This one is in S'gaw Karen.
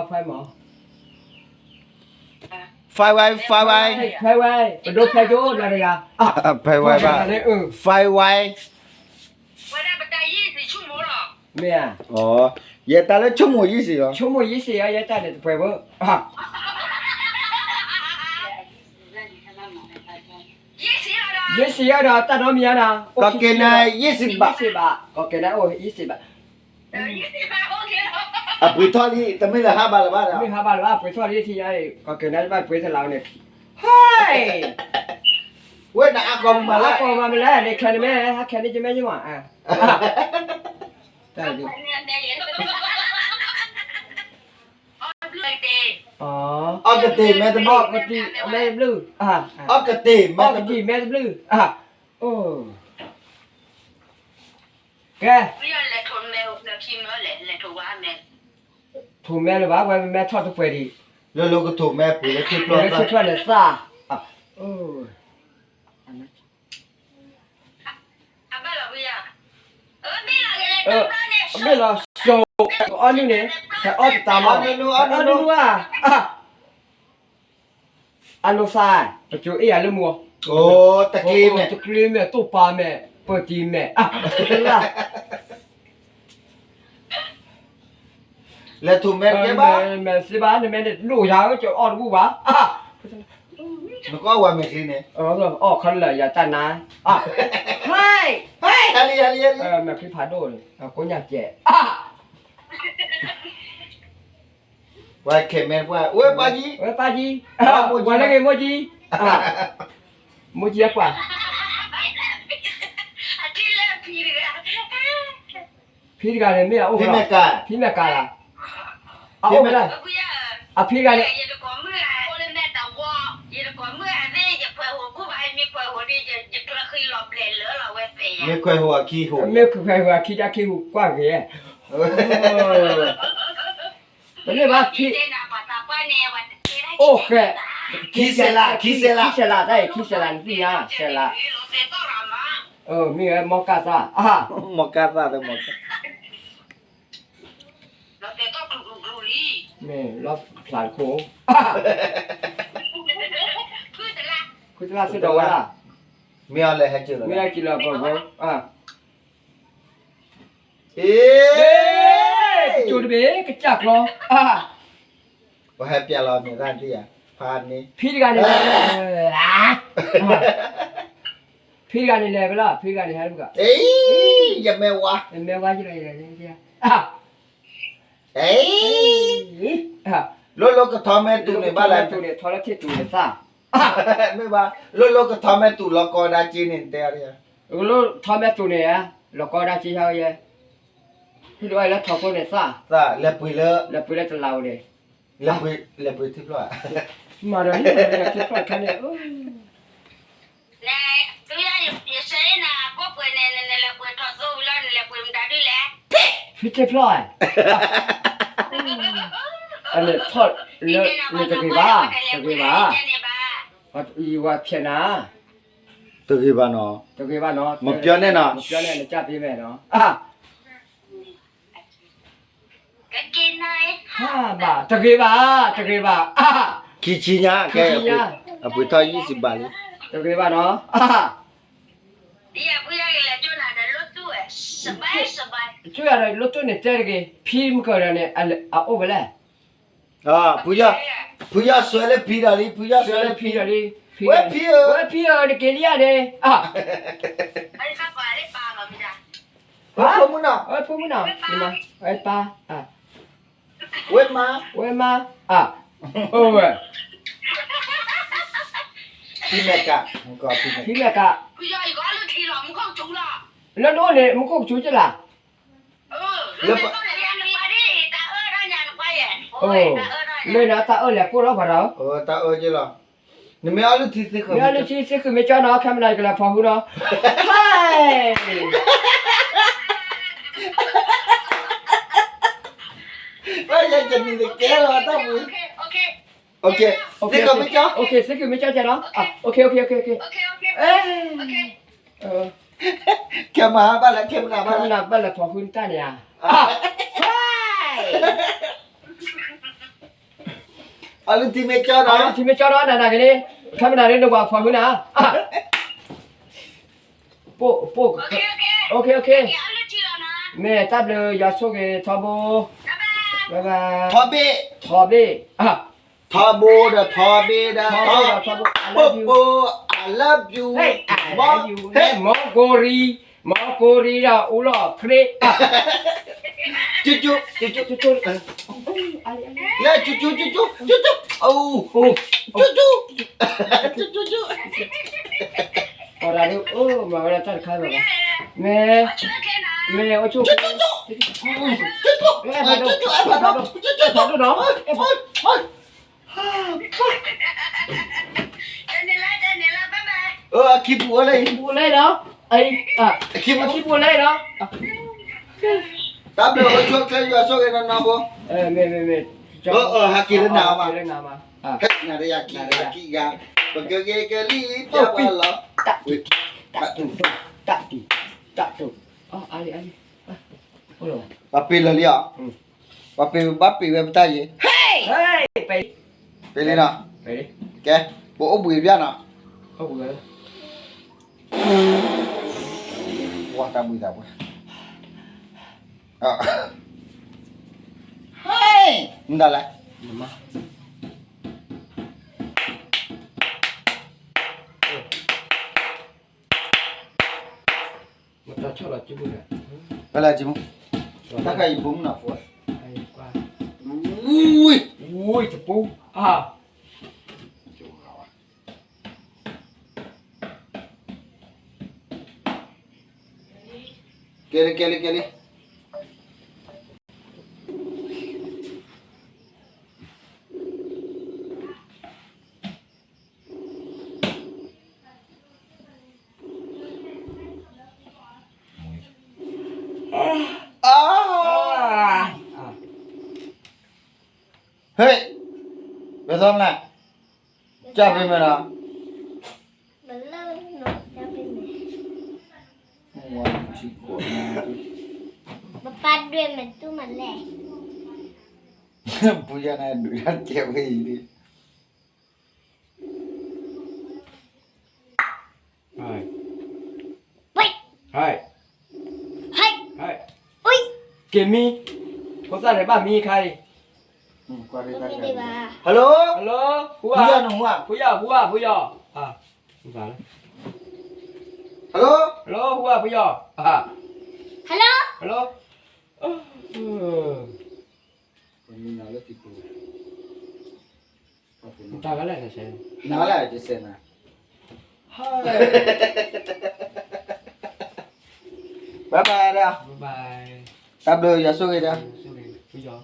ဖဲမး ဖဲဝဲ ဖဲဝဲ ဖဲဝဲ ပဒိဖဲကအိၣ်နီတဂၤ ဖဲဝဲဘၣ် ဖဲဝဲ မ့ၢ်ဧါ ယဲတၢ်လၢဆိကမိၣ်ယံာ်စ့ၢ်ကီး ဆိကမိၣ်ယံာ်စ့ၢ်ကီး ယဲတၢ်န့ၣ်တပှဲၤဘၣ် ယံာ်စ့ၢ်ကီးဒီး တၢ်နီတမံၤဧါနီၤ ကီၢ်က့ၤနၤ ယံာ်စ့ၢ်ဘၣ် ကီၢ်က့ၤနၤအိၣ်ယံာ်စ့ၢ်ဘၣ် အပှ့ၤထီၣ်လံ တမ့ၢ်လၢဟးဘၣ်လၢၤဘၣ်ဒီး မ့ၢ်ဟးဘၣ်လၢၤဘၣ် ပှ့ၤထီၣ်လံထံၣ်ညါအံၤ ကီၢ်က့ၤနၤဘၣ်ပှ့ၤတလးန့ၣ် ဟဲ ဝဲနအါကီၢ်မးလၢ အါကီၢ်မးမ့ၢ်လဲၣ် န့ၣ်ခဲန့ၣ်မ့ၢ် ဟဲခဲန့ၣ်ယမ့ၢ်ယမး တၢ်ဒ် အီၣ်ကတ့ၢ်မဲတဘျုၣ် အီၣ်ကတ့ၢ်မဲတဘျုၣ် အီၣ်ကတ့ၢ်မဲတဘျုၣ် အီၣ်ကတ့ၢ်မဲတဘျုၣ် အိၣ် ကဲ ထိၣ်မဲလၢၤဘၣ် ဝဲမ့ၢ်မဲထီၣ်တပှဲၤဒံး လၢလၢကထိၣ်မဲပှ့ၤလၢထံချီၣ်သၣ် လၢထံချီၣ်န့ၣ်သၣ် အဘ့ၣ်လီၤ စိၤ အီၣ်နုၢ်န့ၣ် ဟဲအီၣ်တတၢ်မး အီၣ်နုၢ် အီၣ်နုၢ် အီၣ်နုၢ်ဧါ အလိၤသး ပစိၤအ့ၣ်ယၤလၢမူ အိၣ် တကျ့မဲာ် တကျ့မဲာ် တိၢ်ပာ်မဲာ် ပၢၢ်တံၤမဲာ် တလၢ် လဲၤထိၣ်မဲာ်ကဲဘၣ် မဲာ်သ့ဘၣ် နမဲာ်န့ၣ်လိၣ်ယၤ ကၠီအီၣ်တဘူၣ်ဘၣ် နကအီၣ်ဝဲမဲာ်ချံန့ၣ် အီၣ်ခီလၢယၤတၢ်နါ ဟဲ ဟဲ ဟဲလံ ဟဲလံ ဟဲလံ မဲာ်ချံဖးဒိၣ်န့ၣ် ကိးညၣ်ကဲး ပှၤခဲမဲာ်ပှၤ ဝဲပၢ်ကံ ဝဲပၢ်ကံ ဝဲလၢဂ့ၤမိၢ်ကံ မိၢ်ကံအကွၢ် ဖံတဂၤန့ၣ်မ့ၢ်အအိၣ်ဖဲလဲၣ် ဖံမဲာ်ကၤ အအိၣ်ဖဲလဲၣ် အဖံတဂၤန့ၣ် မ့ၢ်ခွဲးဟူးအခံဟူးကွၢ်ဂ့ၤ တမ့ၢ်ဘၣ်ဖံ အိၣ်ဃဲ ခံဆဲးလး ခံဆဲးလး ခံဆဲးလးတၢ်အံၤ ခံဆဲးလး နသ့ၣ်ညါ ဆဲးလး မ့ၢ်ဝဲမီကၢ်သၣ် မီကၢ်သၣ် မ့ၢ်လီၤဖျးတခိၣ် ဖုတလါစ့ၢ်ဒီးဝဲဒၣ် မ့ၢ်အီၤလဲၤဟဲက့ၤလီၤ မ့ၢ်ဟဲက့ၤလီၤပှၤ အ့ ကၠိတဘ့ၣ် ကစၢ်ကျီ ပှၤဟဲပျးလီၤမ့ၢ်တၢ်ဒ်ယၤ ဖးန့ၣ် ဖံတဂၤန့ၣ် ဖံတဂၤန့ၣ်လဲၤဖဲလဲၣ် ဖံတဂၤန့ၣ်ဟဲတဘၣ် အ့ ယမဲာ်ဝါ ယမဲာ်ဝါကလီၤ ယလဲၤ အ့ လိၣ်လိၣ်ကထီမဲာ်တူာ်န့ၣ်ဘၣ်လဲၣ် ထီလၢထံၣ်တူာ်န့ၣ်သၣ် မ့ၢ်ဘၣ် လိၣ်လိၣ်ကထီမဲာ်တူာ်လီၤကီဒါက့န့ၣ်တဲ လိၣ်ထီမဲာ်တူာ်န့ၣ် လီၤကီဒါက့ဟဲယဲ ဟ့ၣ်ဒိးဝဲလၢထီခိၣ်န့ၣ်သၣ် သၣ် လဲၤပှ့ၤလၢ လဲၤပှ့ၤလၢတလးဧိၤန့ၣ် လဲၤပှ့ၤ လဲၤပှ့ၤထံဖျီၣ် မၤဒီးန့ၣ် ထံဖျီၣ်ခါန့ၣ် န တုၤယၤယစဲနၤ ကိးပှ့ၤန့ၣ် နလဲၤပှ့ၤထီၣ်သိဝံၤလီၤ နလဲၤပှ့ၤမတၤဒုလဲၣ် ဖံထံဖျီၣ် အလဲၤထီၣ်လၢ နတဂ့ၤဘၣ် တဂ့ၤဘၣ် ယဝၤဖျဲးနၤ တဂ့ၤဘၣ်နီၤ တဂ့ၤဘၣ်နီၤ မပြောနဲ့နော် မပြောနဲ့ နကြပ်ပေးမယ်နော် ဘၣ် တဂ့ၤဘၣ် တဂ့ၤဘၣ် ခံဆံညါ ကဲ အပှ့ၤထီၣ်ယံၣ်စံးဘၣ်လံ တဂ့ၤဘၣ်နီၤ ကၠူယၤဒီးလိၣ်တူၢ်န့ၣ်တဲတဂ့ၤ ဖံမကၢၤဒီးန့ၣ် အအိၣ်ဝဲလဲၣ် ဖုယီၢ်ဆွဲလၢဖံဒီးလံ ဖုယီၢ်ဆွဲလၢဖံဒီးလံ ဝဲဖံဧၢ ဝဲဖံဧၢ နက့ၤလံဧါန့ၣ် ဝဲဖိမုၣ်နီၤ ဝဲဖိမုၣ်နီၤ ဝဲပၢ် ဝဲမါ ဝဲမါ အဝဲ ဖံမဲာ်ကး ဖံမဲာ်ကး လၢနအိၣ်န့ၣ် မူခိၣ်ကဆူကလါ လၢ လၢနတၢ်အၢလဲၤကိၢ်လီၤပှၤဒီး တၢ်အၢကလီၤ နမ့ၢ်အီၣ်လုၢ်ထံသ့ဃုာ် မ့ၢ်အီၣ်လုၢ်ထံသ့ဃုာ်မ့ၢ်ကၠီနီၤ ခဲမနၤယကလဲၤဖီၣ်ဃုာ်နီၤ ဟဲ ဝဲယဲယမံၤတကဲလီၤတၢ်မူ သ့ဃုာ်မ့ၢ်ကၠီ သ့ဃုာ်မ့ၢ်ကၠီနီၤ ခဲမနၤဘၣ်လဲၤ ခဲမနၤဘၣ်လဲၤ ခဲမနၤဘၣ်လဲၤဖီၣ်ဃုာ်နတၢ်န့ၣ်ဧါ ဟဲ အလုၢ်ထံမ့ၢ်ကၠီဒီး အလုၢ်ထံမ့ၢ်ကၠီဒီး နၤနၤက့ၤန့ၣ် ခဲမနၤန့ၣ် နဝၤဖီၣ်ဟုနၤ ပိၢ်ပိၢ် OK OK မ့ၢ်တၢ်ဘျုး ယွၤဆိၣ်ဂ့ၤထီဘိ bye bye ထီဘ့ၣ် ထီဘ့ၣ် ထီဘိဒီးထီဘ့ၣ်ဒီး ထီဘိဒီးထီဘိ ပိၢ်ပိၢ် I love you မီၢ်ကိရံ မီၢ်ကိရံဒီးအူလီၢ်ခရံာ် ကၠူကၠူ ကၠူကၠူ ကၠူကၠူ ကၠူကၠူ ကၠူကၠူ ကၠူကၠူ အီၤဒၣ်ဒ် အိၣ်မၤဝဲဒၣ်တၢ်တခါလၢၤဘၣ် မ့ၢ် မ့ၢ်အိၣ်ဆိၣ် ကၠူကၠူ ကၠူကၠူ အဲၣ်ဖးဒိၣ် အဲၣ်ဖးဒိၣ် အဲၣ်ဖးဒိၣ်နီၤ အဲၣ်ဖးဒိၣ် အခံပူၤအိၣ်လၢအံၤ ခံပူၤအိၣ်လၢအံၤနီၤ အခံပူၤအိၣ်လၢအံၤနီၤ တၢ်ဘျုးအိၣ်ဆိၣ်ချ့ ယွၤဆိၣ်ဂ့ၤနီၢ်နီၢ်ဖိ မ့ၢ် မ့ၢ် မ့ၢ် ဟဲက့ၤလၢနၤမး ဟဲက့ၤလၢနၤမး ဟဲက့ၤလၢနၤ ပကဂ့ၤကလံၣ်ပျၢ်ပှၤလီၤ တၢ်တံၢ် တၢ်တံၢ် တၢ်တံၢ် တၢ်တံၢ် အါလံ အါလံ ပှၤပ့ၤလၢာ်လံဧါ ပှၤပ့ၤဘၣ်ပ့ၤဝဲပတၢ်ယံၤ ပ့ၤလံနီၤ ကဲ ပအိၣ်ဘှံးဘၣ်နီၤ ဝါတၢ်ဘှံးသးပှဲၤ မတၤလဲၣ် မတၤဆီၣ်လီၤကၠိပူၤလဲၣ် ဖဲလဲၣ်ကၠိပူၤ တၢ်ခါအံၤဘိမုၢ်နၤဖိ ဝံၤ ဝံၤတပူၤ အါ ကဲလံ ကဲလံ ကဲလံ ဟ့ၣ် ပသီမနုၤ ကၢ်ဖဲမဲာ်နီၤ ပပၢ်ဒွဲၣ်မတူၢ်မလဲၣ် ပူယၤနၤဒုးတၢ်ကဲဝဲအံၤဒ် က့ၤမံ ဖိသၣ်န့ၣ်ဘၣ်မံခါအံၤ hello hello ဖုယီၢ်နဟူဧါ ဖုယီၢ် ဖုယီၢ် ဖုယီၢ် hello hello ဖုယီၢ် hello hello နတၢ်ဝဲလဲၣ် နဆဲး နဝဲလဲၣ် ယဆဲးနၤ bye bye ဒၣ် bye bye တၢ်ဘျုး ယွၤဆိၣ်ဂ့ၤဒၣ် ဆိၣ်ဂ့ၤ ဖုယီၢ်